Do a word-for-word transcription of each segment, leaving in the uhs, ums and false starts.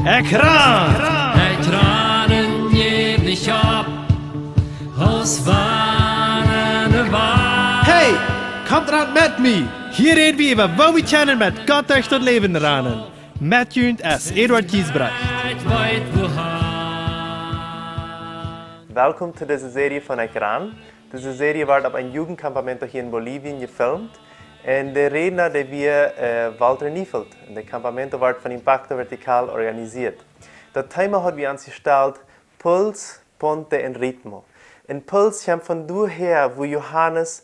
Ekjran! Ekjran, jäw nich opp, aus wann ne Wal. Hey, komt ran met mie! Hia räd wie äwa, woo wie kjennen met Gott derch daut Läwen ranen. Met junt es Eduard Giesbrecht. Ekj weet wua. Welkom to dise Serie von Ekjran. Dise Serie woat opp een Jugendcampamento hia en Bolivien jefilmt. Un de Rädna, dee wia, äh, Walter Neufeld. Un de Campamento woat von Impacto Vertical organisieet. Daut Thema haud wie ons jestalt: Puls, Ponte en Ritmo. Un Puls kjemt von doa häa, wua Johanes,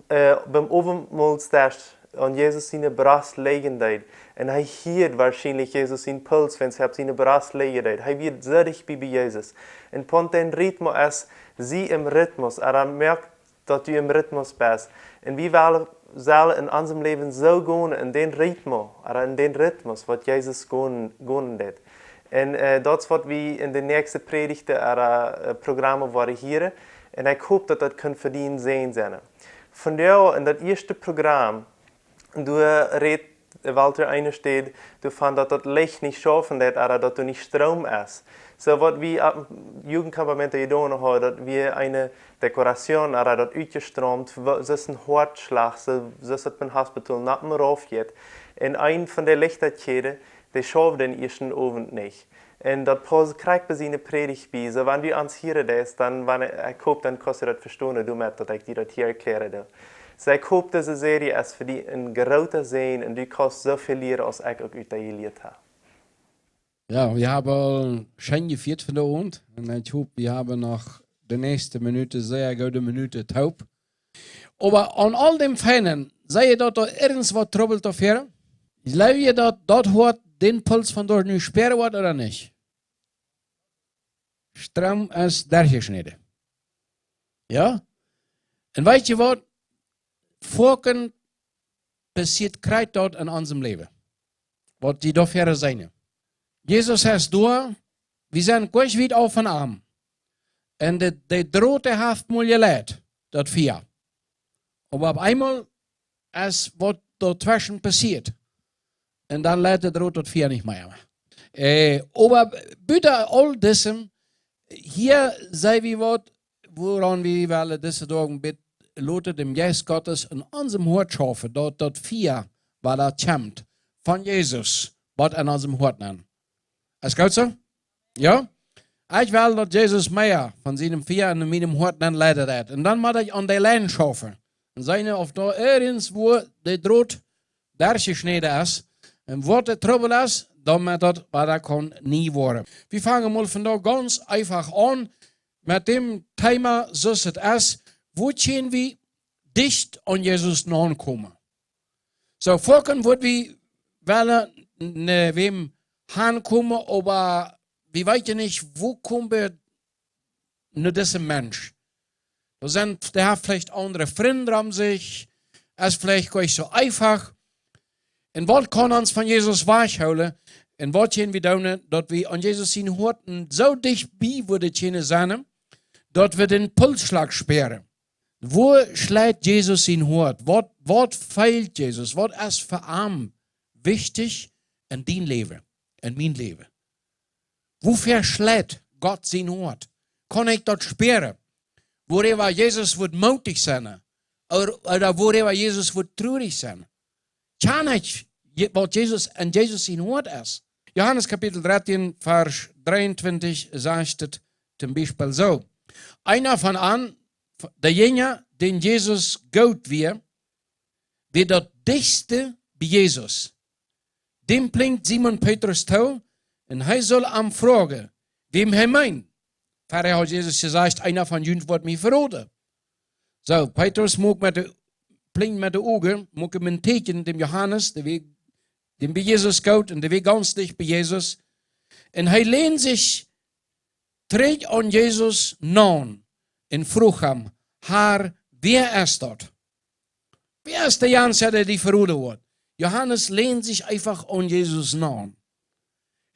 äh, biem Owentmolsdesch aun Jesus siene Brost lijen deed. Un hee hieed woarschienlich Jesus sien Puls, wan hee opp siene Brost lijen deed. Hee wia soo dicht bie, bie Jesus. Un Ponte en Ritmo es, sie em Rhythmus, ooda moak daut du em Rhythmus best. Un wie wellen, sellen en onsem Läwen soo gonen, en dän Ritmo, ooda en dän Rhythmus, waut Jesus gonen, gonen deed. Un, äh, daut es waut wie en de näakjste Prädichten ooda, äh, Programme woaren hieren. Un ekj hop, daut daut kaun fa die een Säajen sennen. Vondoag en daut ieeschte Program, doa rät Walter eene Städ doavon, daut daut Licht nich schaufen deit, ooda daut doa nich Stroom es. Soo waut wie opp Jugendcampamento jedonen hauden, daut wia eene Dekoration, ooda daut utjestromt, wa-, soo aus een Hoatschlach, soo, soo aus daut biem Hospital no een rauf jeit. Un een von de Lichtakjäden, dee schauft dän ieeschten Owent nich. Un daut paust krakjt bie siene Prädicht bie. Soo, wan du ons hieren deist, dan, wan ekj hop, dan kaust du daut vestonen, doamet daut ekj die daut hia erkjläaren doo. Soo, ekj hop, dise Serie es fa die een groota Säajen un du kaust soo väl lieren, aus ekj uk ut die jelieet hab. Jo, wie haben aul scheen jefieet vondoag Owent. Un ekj hop, wie haben noch de näakjste Minuten, sea goode Minuten toop. Oba aun aul däm Feinen, saj jie daut doa irjent waut trubbelt doa väaren? Jleew jie daut, daut Hoat dän Puls vondoag nu späaren woat ooda nich? Stroom es derchjeschnäden. Jo? Un weet jie waut? Foaken passieet krakjt daut en onsem Läwen. Waut jie doa väaren seenen. Jesus es doa, wie sent goanich wiet auf von am. Un de, de Drot, dee haft mol jeleit, daut Fia. Oba opp eemol es waut doatweschen passieet. Un dan leit de Drot daut Fia nich mea. Äh, oba buta aul disem, hia seen wie waut, wuaraun wie wellen dise Doag een bät loten däm Jeist Gottes en onsem Hoat schaufen, daut daut Fia, waut daut kjemt von Jesus, woat en onsem Hoat nenn. Es goot soo? Jo? Ekj well, daut Jesus mea von sienem Fia en mienem Hoat nenn leiden deit. Un dan mott ekj aun de Lien schaufen. Un seenen, auf doa irjent wua de Drot derchjeschnäden es. Un waut de Trubbel es, doamet daut wada kaun nie woaren. Wie fangen mol vondoag gaunz eefach aun met däm Thema, soo aus et es, woo kjenn wie dicht aun Jesus naunkomen. Soo, foaken woa wie wellen no wäm hankomen, oba wie weeten nich, woo komen wie no disen Mensch. Doa sent, dee haft veleicht aundre Frind om sikj, es veleicht goanich soo eefach. Un waut kaun ons von Jesus wajchhoolen? Un waut kjenn wie doonen, daut wie aun Jesus sien Hoat soo dicht bie wudden kjennen sennen, daut wie dän Pulsschlach späaren? Woo schleit Jesus sien Hoat? Waut, waut feelt Jesus? Waut es fa am wichtich en dien Läwen, en mien Läwen? Woo schleit Gott sien Hoat? Kaun ekj daut späaren? Wuaräwa Jesus woat mootich sennen? Ooda, ooda wuaräwa Jesus woat trurich sennen? Kjenn ekj je-, waut Jesus, en Jesus sien Hoat es? Johanes Kapitel dartieen, Varsch dreeuntwintich sajcht et toom Biespel soo: Eena von an, de Jinja, dän Jesus goot wia, wia daut dichtste bie Jesus. Däm plinkt Simon Petrus too, un hee sull am froagen, wäm hee meent. Verhäa haud Jesus jesajcht: Eena von junt woat mie veroden. Soo, Petrus muak met de, plinkt met de Uagen, muak een Tieekjen däm Johanes, dee wia, däm wia Jesus goot un dee wia gaunz dicht bie Jesus. Un hee länd sikj trigj aun Jesus naun un fruach am: Herr, wäa es daut? Wäa es de Jans, dee die veroden woat? Johanes länd sikj eefach aun Jesus naun.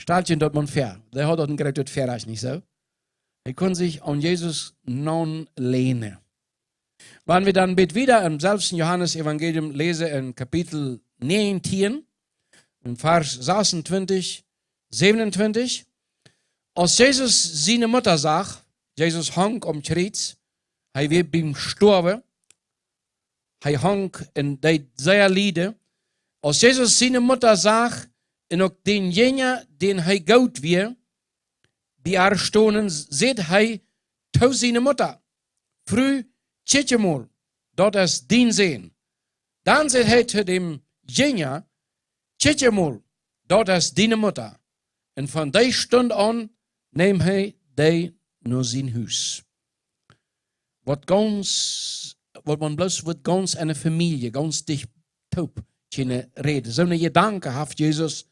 Stalt junt daut mol väa. Dee haud daut een grootet Väarajcht, nich soo? Hee kunn sikj aun Jesus naun länen. Wan wie dan een bät wieda em selwjen Johanes Evangelium läsen, en Kapitel näajentieen, en Varsch sasuntwintich, Säwenuntwintich. Aus Jesus siene Mutta sach, Jesus hunk aum Kjriez, hee wia biem Stoawen, hee hunk un deed sea lieden. Aus Jesus siene Mutta sach un uk dän Jinja, dän hee goot wia, bie ar stonen, säd hee to siene Mutta: "Fru, kjikj emol, daut es dien Sän." Dan säd hee to däm Jinja: "Kjikj emol, daut es diene Mutta." Un von dee Stund aun neem hee dee no sien Hus. Waut gaunz, waut maun bloos wudd gaunz enne Famielje, gaunz dicht toop kjennen räden. Soone Jedanken haft Jesus,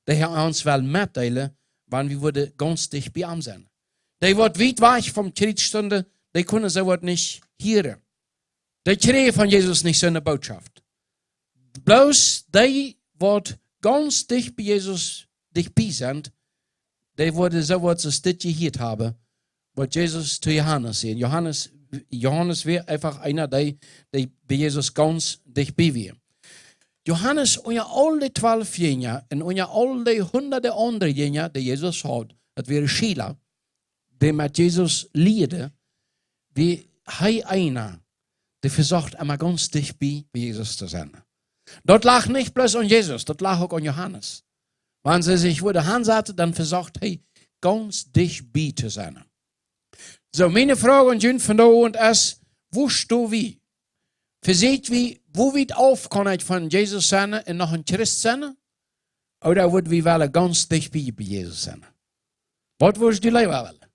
dee hee ons well metdeelen, wan wie wudden gaunz dicht bie am sennen. Dee, waut wiet wajch vom Kjriez stunden, dee kunnen soowaut nich hieren. Dee kjrieejen von Jesus nich soone Bootschoft. Bloos dee, waut gaunz dicht bie Jesus, dicht bie sent, dee wudden soowaut aus dit jehieet haben, waut Jesus to Johanes säd. Johanes, Johanes wia eefach eena, dee, dee bie Jesus gaunz dicht bie wia. Johanes, unja aul dee twalf Jinja un unja aul dee hundade aundre Jinja, dee Jesus haud, daut wieren Schiela, dee met Jesus lieeden, wia hee eena, dee vesocht emma gaunz dicht bie, bie Jesus to sennen. Daut lach nich bloos aun Jesus, daut lach uk aun Johanes. Wan see sikj wudden hansaten, dan vesocht hee gaunz dicht bie to sennen. Soo, miene Froag aun junt vondoag es: Wua sto wie? Veseakj wie, wua wiet auf kaun ekj von Jesus sennen un noch een Christ sennen? Ooda wudd wie wellen gaunz dicht bie, bie Jesus sennen? Waut wudd jie leewa wellen?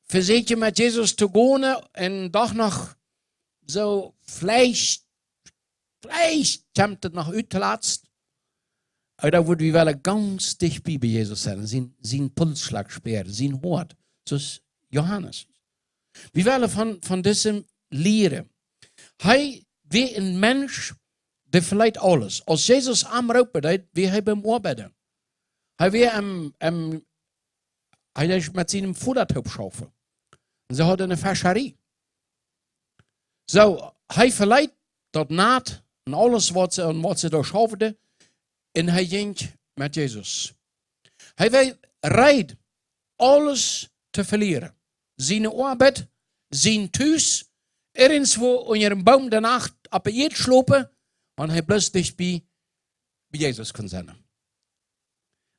Veseakjen met Jesus to gonen un doch noch soo veleicht, veleicht kjemt et noch ut toolatst. Ooda wudd wie wellen gaunz dicht bie, bie Jesus sennen, sien, sien Pulsschlach spieren, sien Hoat, soo aus Johanes. Wie wellen von, von disem lieren. Hee wia een Mensch, dee veleet aules. Aus Jesus am roopen deed, wia hee biem Oabeiden. Hee wia em, em, hee deed met sienen Voda toop schaufen. Un see hauden eene Fescharie. Soo, hee veleet daut Nat un aules, waut see, un waut see doa schauften, un hee jinkj met Jesus. Hee wia reed, aules to velieren. Siene Oabeit, sien Tus, irjentwua unja een Boom de Nacht opp de Ieed schlopen, wan hee bloos dicht bie, bie Jesus kunn sennen.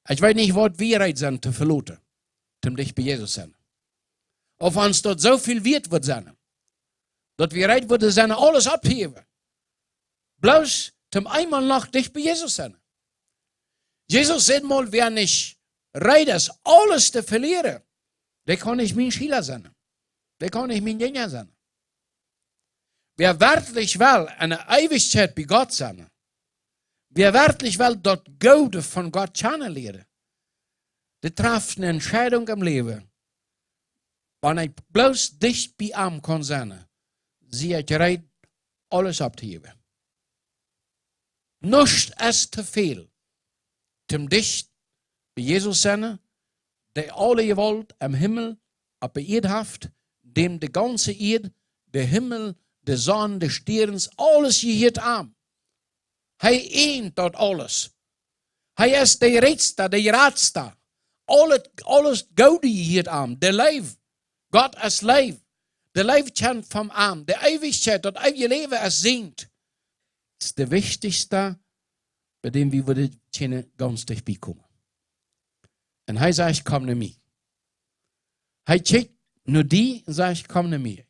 Ekj weet nich, waut wie reed sent to veloten, om dicht bie Jesus sennen. Auf ons daut soo väl wieet wudd sennen, daut wie reed wudden sennen, aules opptojäwen, bloos om eemol noch dicht bie Jesus sennen. Jesus säd mol: "Wäa nich reed es, aules to velieren, dee kaun nich mien Schiela sennen. Dee kaun nich mien Jinja sennen." Wäa werkjlich well enne Eewichkjeit bie Gott sennen, wäa werkjlich well daut Goode von Gott kjanen lieren, dee traft eene Entscheidunk em Läwen. Wan ekj bloos dicht bie am kaun sennen, sie ekj reed, aules opptojäwen. Nuscht es to väl, om dicht bie Jesus sennen, dee aule Jewault em Himmel opp de Ieed haft, däm de gaunze Ieed, de Himmel, de Sonn, de Stierns, aules jehieet am. Hee eent daut aules. Hee es de Rieekjsta, de Jratsta. Aules, aules Goode jehieet am. De Leew. Gott es Leew. De Leew kjemt von am. De Eewichkjeit, daut eewje Läwen es sient. Es de wichtichsta, bie däm wie wudden kjennen gaunz dicht bie komen. Un hee sajcht: "Komm no mie." Hee kjikjt no die un sajcht: "Komm no mie.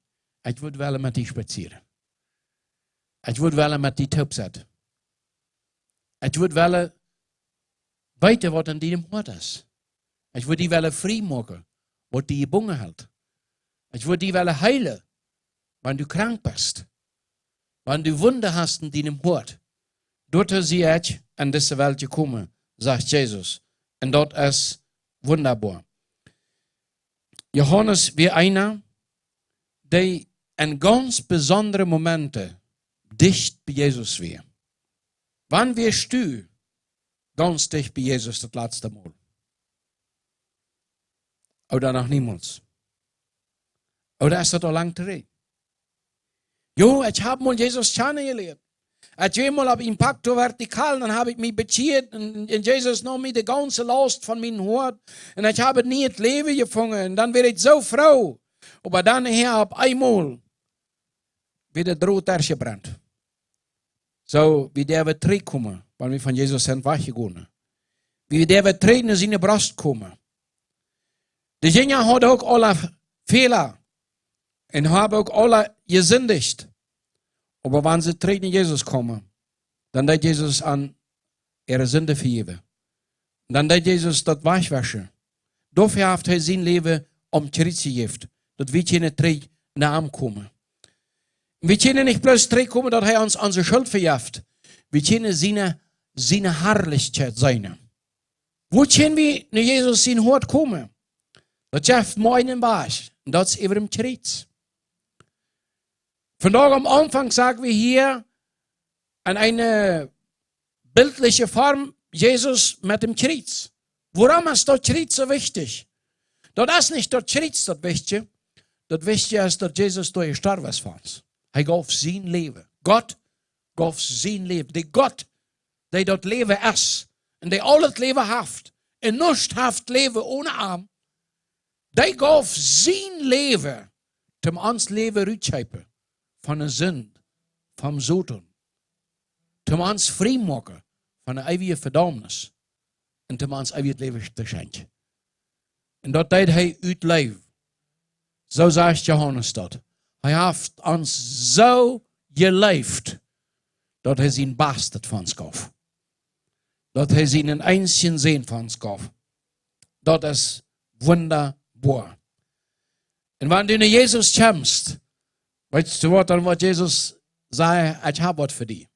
Ekj wudd wellen met die spazieren. Ekj wudd wellen met die toop sennen. Ekj wudd wellen weeten, waut en dien Hoat es. Ekj wudd die wellen frie moaken, waut die jebungen helt. Ekj wudd die wellen heelen, wan du krank best, wan du Wunden hast en dien Hoat. Doatoo sie ekj en dise Welt jekomen", sajcht Jesus. Un daut es wundaboa. Johanes wia eena, dee en gaunz besondre Momente dicht bie Jesus wia. Wan wieescht du gaunz dicht bie Jesus daut latste Mol? Ooda noch niemols? Ooda es daut aul lang trigj? Jo, ekj hab mol Jesus kjanen jelieet. Ekj wia mol opp Impacto Vertical, dan hab ekj mie bekjieet un, un Jesus neem mie de gaunze Laust von mien Hoat un ekj hab een nieet Läwen jefungen. Un dan wia ekj soo froo. Oba dan hia opp eemol wia de Drot derchjebrennt. Soo, wie derwen trigjkomen, wan wie von Jesus sent wajchjegonen. Wie derwen trigj no siene Brost komen. De Jinja hauden uk aule Fäla un haben uk aule jesindicht. Oba wan see trigj no Jesus kjeemen, dan deed Jesus an äare Sind vejäwen. Dan deed Jesus daut wajchwauschen. Doafäa haft hee sien Läwen aum Kjriez jejäft, daut wie kjennen trigj no am komen. Wie kjennen nich bloos trigjkomen, daut hee ons onse Schult vejeft. Wie kjennen siene, siene Harlichkjeit seenen. Woo kjenn wie no Jesus sien Hoat komen? Daut jeft mau eenen Wajch, un daut es äwa däm Kjriez. Vondoag aum Aunfank sagen wie hia aun eene bildliche Form Jesus met däm Kjriez. Wuarom es daut Kjriez soo wichtich? Daut es nich daut Kjriez daut Wichtje. Daut Wichtje es, daut Jesus doa jestorwen es fa ons. Hee jeef sien Läwen. Gott jeef sien Läwen. De Gott, dee daut Läwen es un dee aul daut Läwen haft un nuscht haft Läwen onen am, dee jeef sien Läwen, om ons Läwen rut to kjeepen von de Sind, vom Soton, om ons frie moaken von de eewje Vedaumnis un om ons eewjet Läwen to schenkjen. Un daut deed hee ut Leew. Soo sajcht Johanes daut. Hee haft ons soo jeleeft, daut hee sien Bastet fa ons jeef. Daut hee sienen eensjen Sän fa ons jeef. Daut es wundaboa. Un wan du no Jesus kjemst, weetst du waut, dan woat Jesus sajen: Ekj hab waut fa die.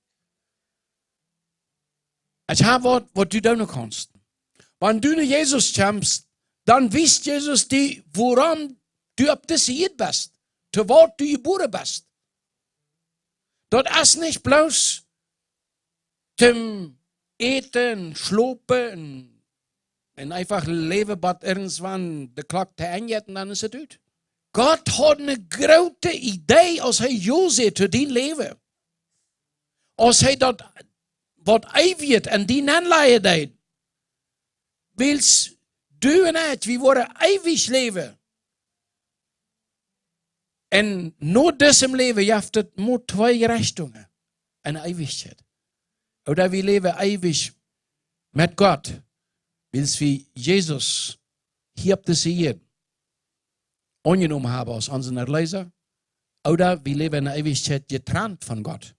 Ekj hab waut, waut du doonen kaust. Wan du no Jesus kjemst, dan wiest Jesus die, wuarom du opp dise Ieed best, to waut du jebuaren best. Daut es nich bloos toom äten, schlopen un, un eefach läwen, bat irjentwan de Klock to Enj jeit un dan es et ut. Gott haud eene groote Idee, aus hee jo säd to dien Läwen. Aus hee daut, waut eewjet en die nenlajen deed. Wiels du un ekj, wie woaren eewich läwen. Un no disem Läwen jeft et mau twee Rechtungen en Eewichkjeit. Ooda wie läwen eewich met Gott, wiels wie Jesus hia opp dise Ieed aunjenomen haben aus onsen Erleesa, ooda wie läwen en de Eewichkjeit jetrant von Gott,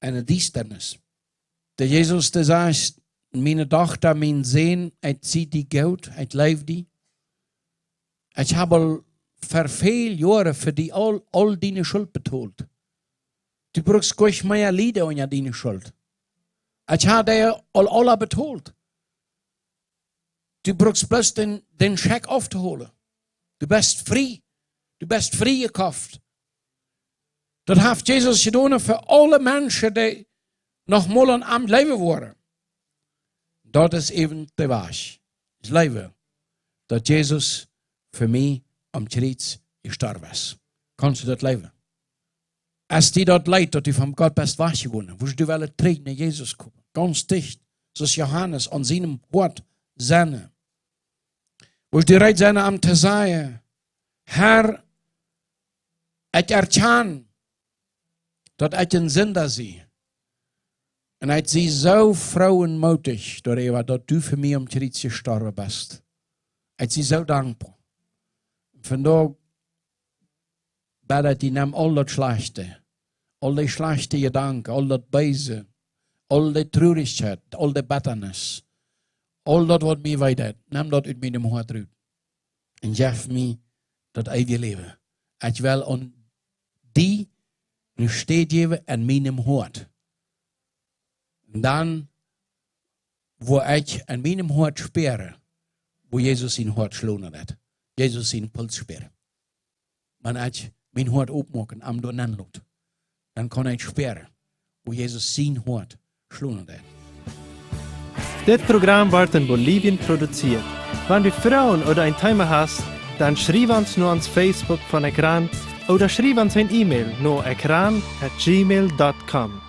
en de Diestanis. De Jesus, dee sajcht: Miene Dochta, mien Sän, ekj sie die goot, ekj leew die. Ekj hab aul fa väl Joaren fa die aul, aul diene Schult betolt. Du bruckst goanich mea lieden unja diene Schult. Ekj hab die aul aula betolt. Du bruckst bloos dän, dän Scheck auftoholen. Du best frie. Du best frie jekoft. Daut haft Jesus jedonen fa aule Menschen, dee noch mol aun am jleewen woaren. Daut es äwen de Woarheit. Jleewen, daut Jesus fa mie aum Kjriez jestorwen es. Kaust du daut jleewen? Aus die daut leet, daut du von Gott best wajchjegonen, wurscht du wellen trigj no Jesus komen. Gaunz dicht, soo aus Johanes aun sienem Hoat sennen. Wurscht du reed sennen, am to sajen: Herr, ekj erkjan, daut ekj een Sinda sie. Un ekj sie soo froo un mootich doaräwa, daut du fa mie aum Kjriez jestorwen best. Ekj sie soo dankboa. Vondoag bäd ekj die, nemm aul daut Schlajchte, aul dee schlajchte Jedanken, aul daut Beese, aul dee Trurichkjeit, aul dee Bettanis, aul daut, waut mie wee deit, nemm daut ut mienem Hoat rut. Un jeff mie daut eewje Läwen. Ekj well aun die eene Städ jäwen en mienem Hoat. Un dan woa ekj en mienem Hoat spieren, woo Jesus sien Hoat schlonen deit. Jesus sien Puls spieren. Wan ekj mien Hoat opmoak un am doa nenn lot, dan kaun ekj spieren, woo Jesus sien Hoat schlonen deit. Dit Program woat en Bolivien produziert. Wan du Froagen ooda een Thema hast, dan schriew ons no ons Facebook von Ekran ooda schriew ons een E-Mail no ekran at gmail dot com.